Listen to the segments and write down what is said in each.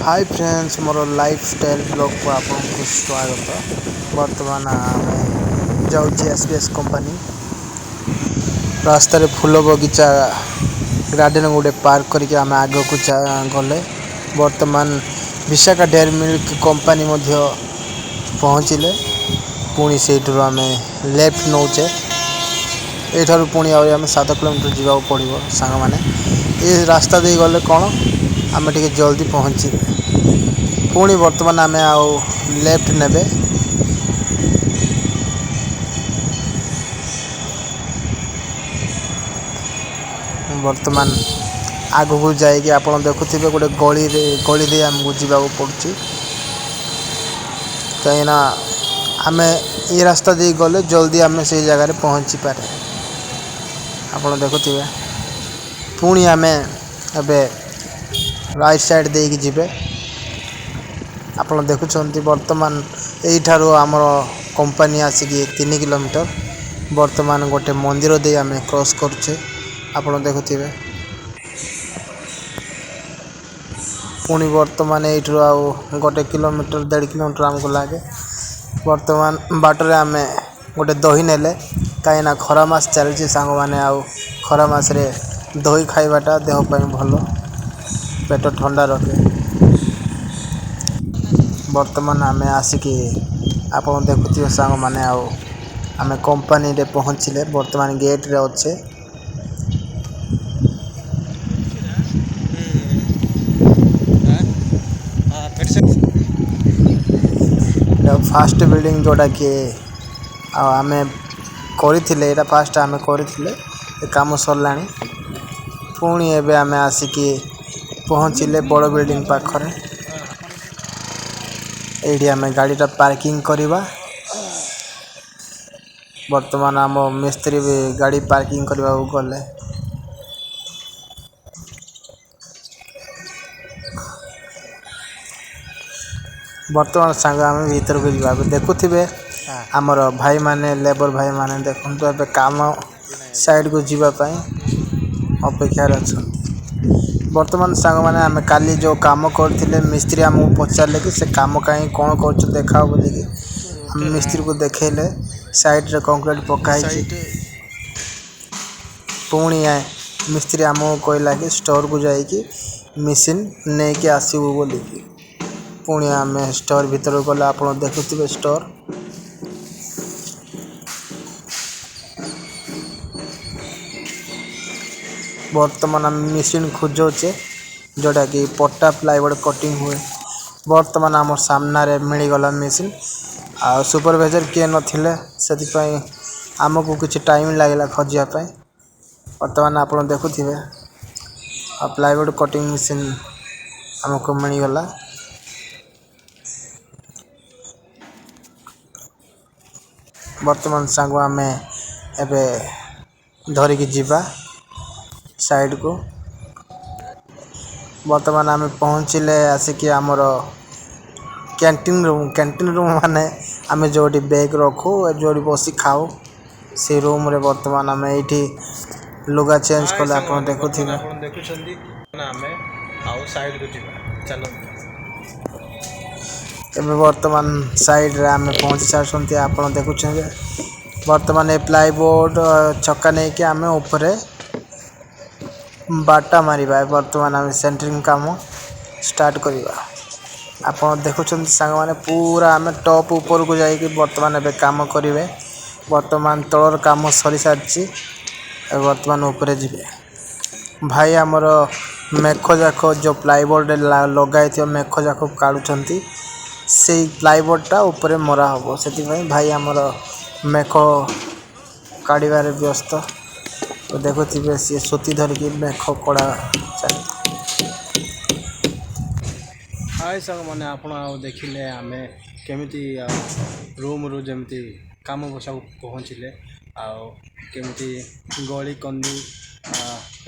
High friends, ମୋର lifestyle ବ୍ଲଗ୍କୁ ଆପଣଙ୍କୁ ସ୍ୱାଗତ। ବର୍ତ୍ତମାନ ଆମେ ଯାଉଛେ SBS company. ରାସ୍ତାରେ ଫୁଲ ବଗିଚା ଗାର୍ଡ଼େନ୍ ଗୋଟେ ପାର୍କ କରିକି ଆମେ ଆଗକୁ ଗଲେ। ବର୍ତ୍ତମାନ ବିଶାଖା ଡେୟାରୀ ମିଲ୍କ କମ୍ପାନୀ ମଧ୍ୟ ପହଞ୍ଚିଲେ। ପୁଣି ସେଇଠାରୁ ଆମେ ଲେଫ୍ଟ ନେଉଛେ। ଏଇଠାରୁ ପୁଣି ଆହୁରି ଆମେ 7 କିଲୋମିଟର ଯିବାକୁ ପଡ଼ିବ ସାଙ୍ଗମାନେ। ଏ ରାସ୍ତା ଦେଇ ଗଲେ କ'ଣ ଆମେ ଟିକେ ଜଲ୍ଦି ପହଞ୍ଚିବେ। ପୁଣି ବର୍ତ୍ତମାନ ଆମେ ଆଉ ଲେଫ୍ଟ ନେବେ। ବର୍ତ୍ତମାନ ଆଗକୁ ଯାଇକି ଆପଣ ଦେଖୁଥିବେ ଗୋଟେ ଗଳିରେ ଗଳି ଦେଇ ଆମକୁ ଯିବାକୁ ପଡ଼ୁଛି, କାହିଁକିନା ଆମେ ଏ ରାସ୍ତା ଦେଇ ଗଲେ ଜଲ୍ଦି ଆମେ ସେଇ ଜାଗାରେ ପହଞ୍ଚିପାରେ। ଆପଣ ଦେଖୁଥିବେ, ପୁଣି ଆମେ ଏବେ ରାଇଟ୍ ସାଇଡ଼୍ ଦେଇକି ଯିବେ। ଆପଣ ଦେଖୁଛନ୍ତି, ବର୍ତ୍ତମାନ ଏଇଠାରୁ ଆମର କମ୍ପାନୀ ଆସିକି 3 କିଲୋମିଟର। ବର୍ତ୍ତମାନ ଗୋଟେ ମନ୍ଦିର ଦେଇ ଆମେ କ୍ରସ୍ କରୁଛେ, ଆପଣ ଦେଖୁଥିବେ। ପୁଣି ବର୍ତ୍ତମାନ ଏଇଠାରୁ ଆଉ 1 କିଲୋମିଟର, 1.5 କିଲୋମିଟର ଆମକୁ ଲାଗେ। ବର୍ତ୍ତମାନ ବାଟରେ ଆମେ ଗୋଟେ ଦହି ନେଲେ, କାହିଁକିନା ଖରା ମାସ ଚାଲିଛି ସାଙ୍ଗମାନେ, ଆଉ ଖରା ମାସରେ ଦହି ଖାଇବାଟା ଦେହ ପାଇଁ ଭଲ, ପେଟ ଥଣ୍ଡା ରଖେ। ବର୍ତ୍ତମାନ ଆମେ ଆସିକି ଆପଣ ଦେଖୁଥିବେ ସାଙ୍ଗମାନେ, ଆଉ ଆମେ କମ୍ପାନୀରେ ପହଞ୍ଚିଲେ। ବର୍ତ୍ତମାନ ଗେଟ୍ରେ ଅଛେ। ଫାଷ୍ଟ ବିଲ୍ଡିଂ ଯେଉଁଟାକି ଆଉ ଆମେ କରିଥିଲେ, ଏଇଟା ଫାଷ୍ଟ ଆମେ କରିଥିଲେ। ଏ କାମ ସରିଲାଣି। ପୁଣି ଏବେ ଆମେ ଆସିକି ପହଞ୍ଚିଲେ ବଡ଼ ବିଲ୍ଡିଂ ପାଖରେ। ଏଇଠି ଆମେ ଗାଡ଼ିଟା ପାର୍କିଂ କରିବା। ବର୍ତ୍ତମାନ ଆମ ମିସ୍ତ୍ରୀ ବି ଗାଡ଼ି ପାର୍କିଂ କରିବାକୁ ଗଲେ। ବର୍ତ୍ତମାନ ସାଙ୍ଗ ଆମେ ଭିତରକୁ ଯିବା। ଏବେ ଦେଖୁଥିବେ ଆମର ଭାଇମାନେ, ଲେବର ଭାଇମାନେ ଦେଖନ୍ତୁ, ଏବେ କାମ ସାଇଡ଼କୁ ଯିବା ପାଇଁ ଅପେକ୍ଷାରେ ଅଛନ୍ତି। ବର୍ତ୍ତମାନ ସାଙ୍ଗମାନେ, ଆମେ କାଲି ଯେଉଁ କାମ କରିଥିଲେ, ମିସ୍ତ୍ରୀ ଆମକୁ ପଚାରିଲେ କି ସେ କାମ କାହିଁ କ'ଣ କରୁଛ ଦେଖାଅ ବୋଲିକି। ଆମେ ମିସ୍ତ୍ରୀକୁ ଦେଖେଇଲେ, ସାଇଡ଼ରେ କଂକ୍ରିଟ୍ ପକା ହେଇଛି। ପୁଣି ମିସ୍ତ୍ରୀ ଆମକୁ କହିଲା କି ଷ୍ଟୋରକୁ ଯାଇକି ମେସିନ୍ ନେଇକି ଆସିବୁ ବୋଲିକି। ପୁଣି ଆମେ ଷ୍ଟୋର ଭିତରକୁ ଗଲେ, ଆପଣ ଦେଖୁଥିବେ ଷ୍ଟୋର। ବର୍ତ୍ତମାନ ଆମେ ମେସିନ୍ ଖୋଜୁଛେ, ଯେଉଁଟାକି ପଟା ପ୍ଲାଇବୋର୍ଡ଼ କଟିଂ ହୁଏ। ବର୍ତ୍ତମାନ ଆମ ସାମ୍ନାରେ ମିଳିଗଲା ମେସିନ୍। ଆଉ ସୁପରଭାଇଜର କିଏ ନଥିଲେ, ସେଥିପାଇଁ ଆମକୁ କିଛି ଟାଇମ୍ ଲାଗିଲା ଖୋଜିବା ପାଇଁ। ବର୍ତ୍ତମାନ ଆପଣ ଦେଖୁଥିବେ, ଆଉ ପ୍ଲାଇବୋର୍ଡ଼ କଟିଂ ମେସିନ୍ ଆମକୁ ମିଳିଗଲା। ବର୍ତ୍ତମାନ ସାଙ୍ଗ ଆମେ ଏବେ ଧରିକି ଯିବା ସାଇଡ଼କୁ। ବର୍ତ୍ତମାନ ଆମେ ପହଞ୍ଚିଲେ ଆସିକି ଆମର କ୍ୟାଣ୍ଟିନ୍ ରୁମ୍। କ୍ୟାଣ୍ଟିନ୍ ରୁମ୍ ମାନେ ଆମେ ଯେଉଁଠି ବ୍ୟାଗ୍ ରଖୁ, ଯେଉଁଠି ବସି ଖାଉ, ସେଇ ରୁମ୍ରେ। ବର୍ତ୍ତମାନ ଆମେ ଏଇଠି ଲୁଗା ଚେଞ୍ଜ ହାଏ କଲେ, ଆପଣ ସାଙ୍ଗମାନେ, ବର୍ତ୍ତମାନ ଦେଖୁଥିବେ। ଆପଣ ଦେଖୁଛନ୍ତି ନା, ଆମେ ଆଉ ସାଇଡ଼କୁ ଯିବା, ଚାଲନ୍ତୁ। ଏବେ ବର୍ତ୍ତମାନ ସାଇଡ଼ରେ ଆମେ ପହଞ୍ଚି ସାରିଛନ୍ତି, ଆପଣ ଦେଖୁଛନ୍ତି। ବର୍ତ୍ତମାନ ଏ ପ୍ଲାଇବୋର୍ଡ଼ ଚକା ନେଇକି ଆମେ ଉପରେ ବାଟା ମାରିବା। ବର୍ତ୍ତମାନ ଆମେ ସେଣ୍ଟରିଂ କାମ ଷ୍ଟାର୍ଟ କରିବା। ଆପଣ ଦେଖୁଛନ୍ତି ସାଙ୍ଗମାନେ, ପୁରା ଆମେ ଟପ୍ ଉପରକୁ ଯାଇକି ବର୍ତ୍ତମାନ ଏବେ କାମ କରିବେ। ବର୍ତ୍ତମାନ ତଳର କାମ ସରିସାରିଛି, ଏବେ ବର୍ତ୍ତମାନ ଉପରେ ଯିବେ ଭାଇ। ଆମର ମେଖ ଯାକ ଯେଉଁ ପ୍ଲାଇବୋର୍ଡ଼ରେ ଲଗା ହେଇଥିବା ମେଖ ଯାକ କାଢ଼ୁଛନ୍ତି। ସେଇ ପ୍ଲାଇବୋର୍ଡ଼ଟା ଉପରେ ମରା ହେବ, ସେଥିପାଇଁ ଭାଇ ଆମର ମେଖ କାଢ଼ିବାରେ ବ୍ୟସ୍ତ। ଦେଖୁଥିବେ, ସିଏ ସୁତି ଧରିକି ମେଖ କଢ଼ା ଚାଲେ। ହାଏ ସାଙ୍ଗମାନେ, ଆପଣ ଆଉ ଦେଖିଲେ ଆମେ କେମିତି ଆଉ ରୁମ୍ରୁ ଯେମିତି କାମ ବସାକୁ ପହଞ୍ଚିଲେ, ଆଉ କେମିତି ଗଳି କନ୍ଦି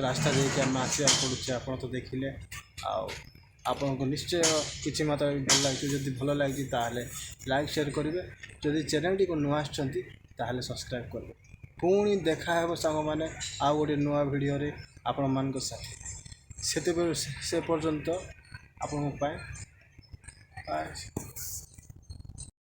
ରାସ୍ତା ଦେଇକି ଆମେ ଆସିବାକୁ ପଡ଼ୁଛି, ଆପଣ ତ ଦେଖିଲେ। ଆଉ ଆପଣଙ୍କୁ ନିଶ୍ଚୟ କିଛି ମାତ୍ରାରେ ଭଲ ଲାଗିଛି। ଯଦି ଭଲ ଲାଗିଛି, ତାହେଲେ ଲାଇକ୍ ସେୟାର କରିବେ। ଯଦି ଚ୍ୟାନେଲଟିକୁ ନୂଆ ଆସିଛନ୍ତି, ତାହେଲେ ସବସ୍କ୍ରାଇବ୍ କରିବେ। ପୁଣି ଦେଖା ହେବ ସାଙ୍ଗମାନେ, ଆଉ ଗୋଟେ ନୂଆ ଭିଡ଼ିଓରେ ଆପଣମାନଙ୍କ ସାଥିରେ। ସେତେବେଳେ ସେ ପର୍ଯ୍ୟନ୍ତ ଆପଣଙ୍କ ପାଇଁ। ବାଏ।